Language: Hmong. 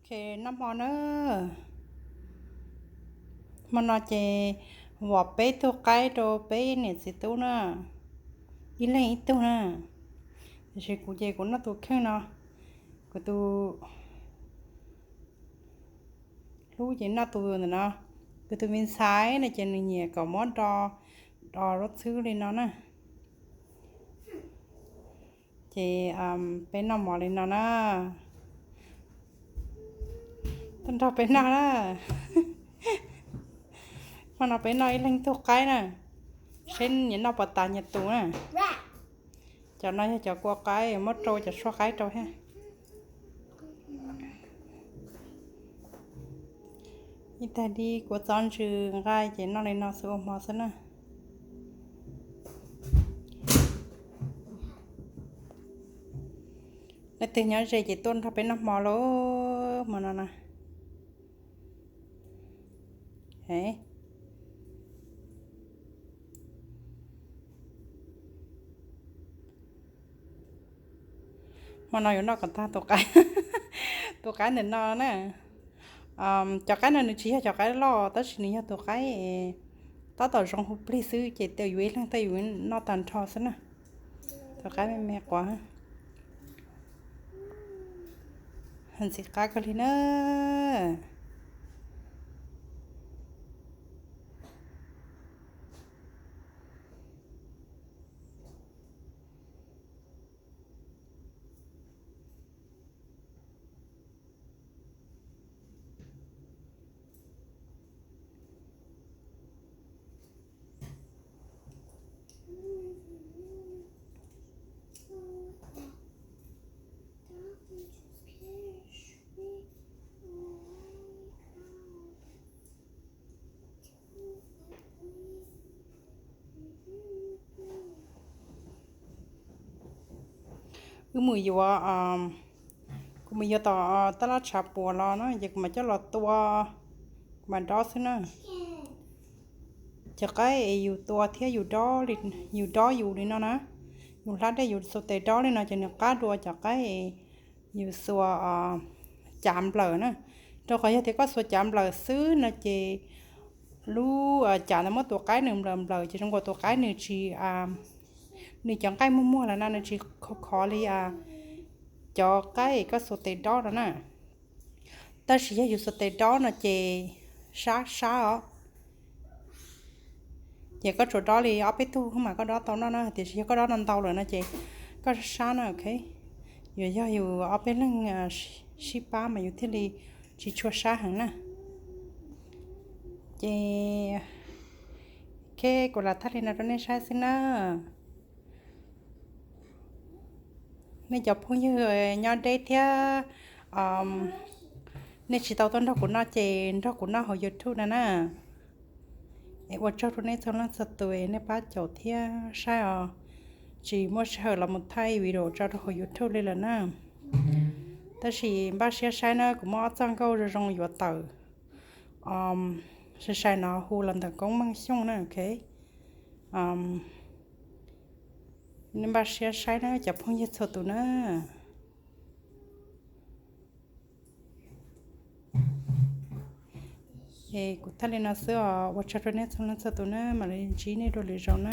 Noj hmo na, hmo no ces vom peb tug qaib rau peb niam txiv tub na, ib leeg ib tug na. Tiam sis kuv ces kuv noj tus kheej no, kuv tus hlub ces noj tus ntawm no. Kuv tus me ntxhais no ces nws nyiam kom muab do, do lub txhwb li no na. Ces peb noj mov li no na. Tuaj nrog peb noj na. Hmo no peb noj ib leeg tug qaib na, seb nyias noj puas tas nyias tus na. Cov no yog cov kua qaib muab rau cov suab qaib rau thiab. Ib tag dib kua txob ntsws nqaij ces noj li no xwb ua hmo xwb na. Leej twg nyob ze ces tuaj nrog peb noj hmo lauj, hmo no na. Hmo no yuav noj kom tag tus qaib, tus qaib ntawm no na. Cov qaib no nws tsis yog cov qaib loj tab sis nws yog tus qaib tab tom zoo hu plig xwb ces tes yuav ib leeg tej yuav noj tag nrho xwb na. Tus qaib me me quav ntxim qab kawg li na. Wb mus yuav, kuv mus yuav tom taj laj tshav puam los no ces kuv mam coj los tua, kuv mam dob xwb na. Cov qaib es yus tua thiab yus dob, yus dob yus li no na, yus hlab dej yus xuas tes dob li no ces nws qab dua cov qaib yus xuas cav nplawm na. Rau qhov yog tias koj xuas cav nplawm xwb no ces lub cav ntawd muab tus qaib nws nplawm nplawm ces zoo nkaus tus qaib nws tsis, nws cov nqaij muag muag lawm na nws tsis khov khov li cov qaib koj xuas tes dob no na. Tab sis yog yus xuas tes dob no ces sab sab os. Ces koj tsuas dob li ob peb tug mas koj dob tau noj na, tiam sis yog koj dob no ntau lawm no ces koj sab sab na, ok. Yuav yog yus ob peb leeg sib pab mas yus thiaj li tsis tshua sab heev na. Ces, ok, kuv lam thaij li no rau nej saib xwb na. Nej cov phooj ywg nyob deb thiab nej tsis tau tuaj nrog kuv noj ces nrog kuv noj hauv YouTube no na. Es ua tsaug rau nej txhua leej txhua tus nej pab caum thiab saib os. Tsis muaj sij hawm los mus thaij video tso rau hauv YouTube li lawm na. Tab sis npaj siab saib na, kuv muaj ob txoj nkauj zoo zoo yuav tawm sai sai no hu los ntawm Koob Meej Xyooj na, ok. Nej npaj siab saib na cov phooj ywg txhua tus na. Es kuv thaij li no xwb os, ua tsaug rau nej txhua leej txhua tus na, mam li ntsib nej dua lwm zaus na.